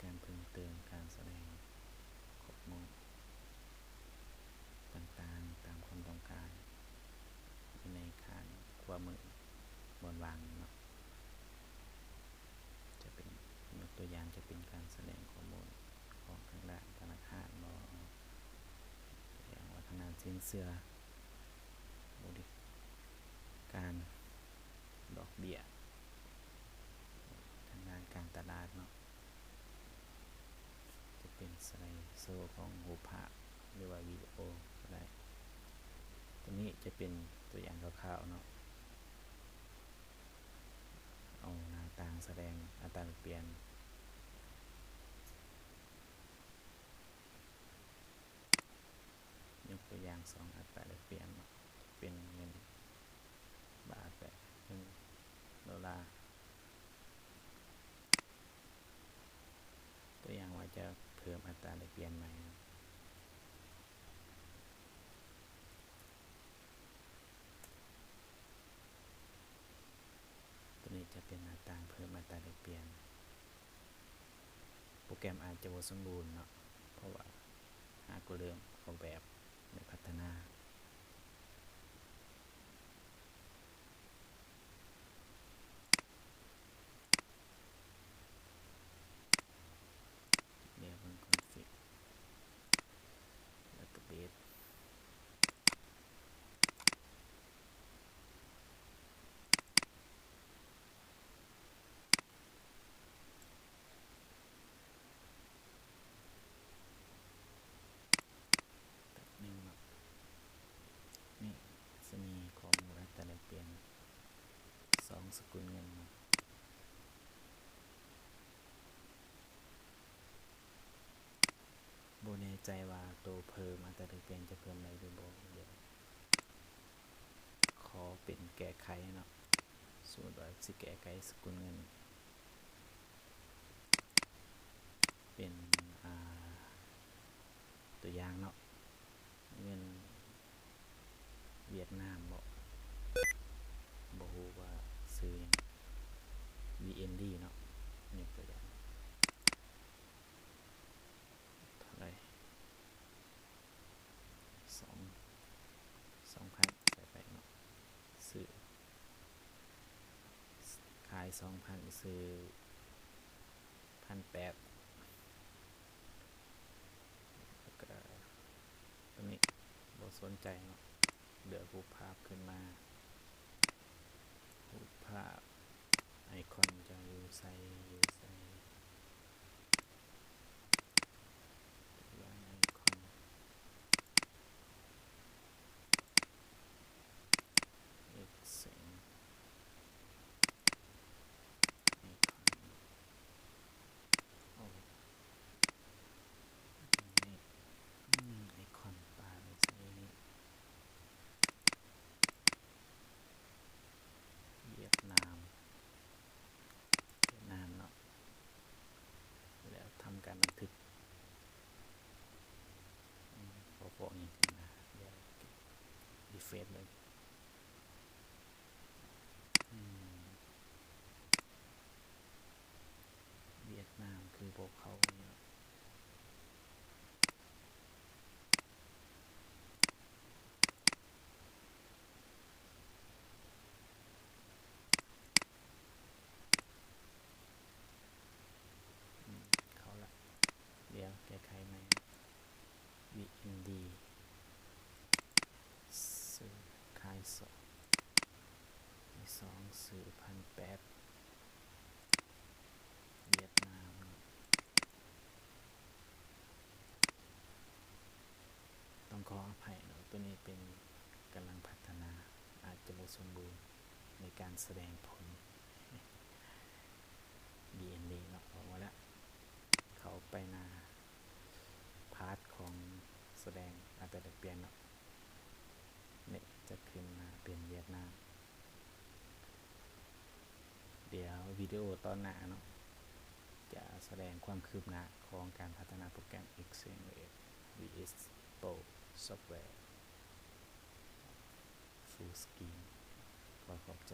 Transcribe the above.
ການເພີ່ມເຕີມການສະແດງຂໍ້ມູນຕ່າງໆຕາມຄວາມຕ້ອງການ ຢູ່ໃນຂ້າງຂວາມືບ່ອນວ່າງນີ້ເນາະ ຈະເປັນ ຍົກຕົວຢ່າງຈະເປັນການສະແດງຂໍ້ມູນຂອງທາງດ້ານທະນາຄານບໍ ຕົວຢ່າງວ່າທາງດ້ານສິນເຊື່ອ ບໍລິການດອກເບ້ຍ ທາງດ້ານການຕະຫຼາດເນາະ ຈະເປັນສະໄລໂຊຂອງຮູບພາບ ຫຼືວ່າວິດີໂອກໍໄດ້. ຕົວນີ້ຈະເປັນຕົວຢ່າງຄ່າວໆເນາະ ເອົາໜ້າຕ່າງສະແດງອັດຕາແລກປ່ຽນ ຍົກຕົວຢ່າງສອງອັດຕາແລກປ່ຽນເນາະ ເປັນເງິນບາດ ແລະ ເງິນໂດລາ. ຕົວຢ່າງວ່າຈະເພີ່ມອັດຕາແລກປ່ຽນໃໝ່ເນາະ ຕົວນີ້ຈະເປັນໜ້າຕ່າງເພີ່ມອັດຕາແລກປ່ຽນ. ໂປຣແກຣມອາດຈະບໍ່ສົມບູນເນາະ ເພາະວ່າຫາກໍເລີ່ມອອກແບບ ແລະ ພັດທະນາ. ດຽວເບິ່ງຄອນຟິກ ແລ້ວກໍເບສ. ແປັບໜຶ່ງເນາະ ນີ້ຈະມີຂໍ້ມູນອັດຕາແລກປ່ຽນສອງສະກຸນເງິນເນາະ. ບໍ່ແນ່ໃຈວ່າໂຕເພີ່ມອັດຕາແລກປ່ຽນຈະເພີ່ມໄດ້ຫຼືບໍ່ ດຽວຂໍເປັນແກ້ໄຂເນາະ. ສົມມຸດວ່າຊິແກ້ໄຂສະກຸນເງິນ ເປັນ ອ່າ ຕົວຢ່າງເນາະ ເງິນຫວຽດນາມບໍ ບໍ່ຮູ້ວ່າຊື່ຫຍັງ ວີເອັນດີ ເນາະ ຍົກຕົວຢ່າງ ເທົ່າໃດ ສອງ ສອງພັນ ໃສ່ໄປເນາະ ຊື້ ຂາຍສອງພັນ ຊື້ພັນແປດ ແລ້ວກະຕົວນີ້ບໍ່ສົນໃຈເນາະ ເລືອກຮູບພາບຂຶ້ນມາ ຮູບພາບ ໄອຄອນຈະຢູ່ໃສ ຢູ່ໃສ ວາງໄອຄອນ ເອັກເຊັນ ໄອຄອນ ໂອ້ ນີ້ ອືມ ໄອຄອນປາໄປໃສ່ນີ້ ຫວຽດນາມ ຫວຽດນາມເນາະ ແລ້ວທຳການບັນທຶກ ອືມ ບໍ່ຟ້ອງຫຍັງຂຶ້ນມາ ດຽວຣີເຟຣຊເບິ່ງ ອືມ ຫວຽດນາມຄືບໍ່ເຂົ້ານີ້ເນາະ. ອືມ ເຂົ້າລະ ດຽວແກ້ໄຂໃໝ່ ວີເອັນດີ ຊື້ ຂາຍສອງ ຂາຍສອງ ຊື້ພັນແປດ ຫວຽດນາມ ຕ້ອງຂໍອະໄພເນາະ ໂຕນີ້ເປັນກຳລັງພັດທະນາ ອາດຈະບໍ່ສົມບູນໃນການສະແດງຜົນ ບີເອັນດີ ເນາະ ອອກມາແລ້ວ. ເຂົ້າໄປໜ້າພາດຂອງສະແດງອັດຕາແລກປ່ຽນເນາະ ນີ້ຈະຂຶ້ນມາເປັນຫວຽດນາມ. ດຽວວິດີໂອຕອນໜ້າເນາະ ຈະສະແດງຄວາມຄືບໜ້າຂອງການພັດທະນາໂປຣແກຣມ Exchange Rate ວີເອັສ Pro Software Full Screen. ຂໍຂອບໃຈ.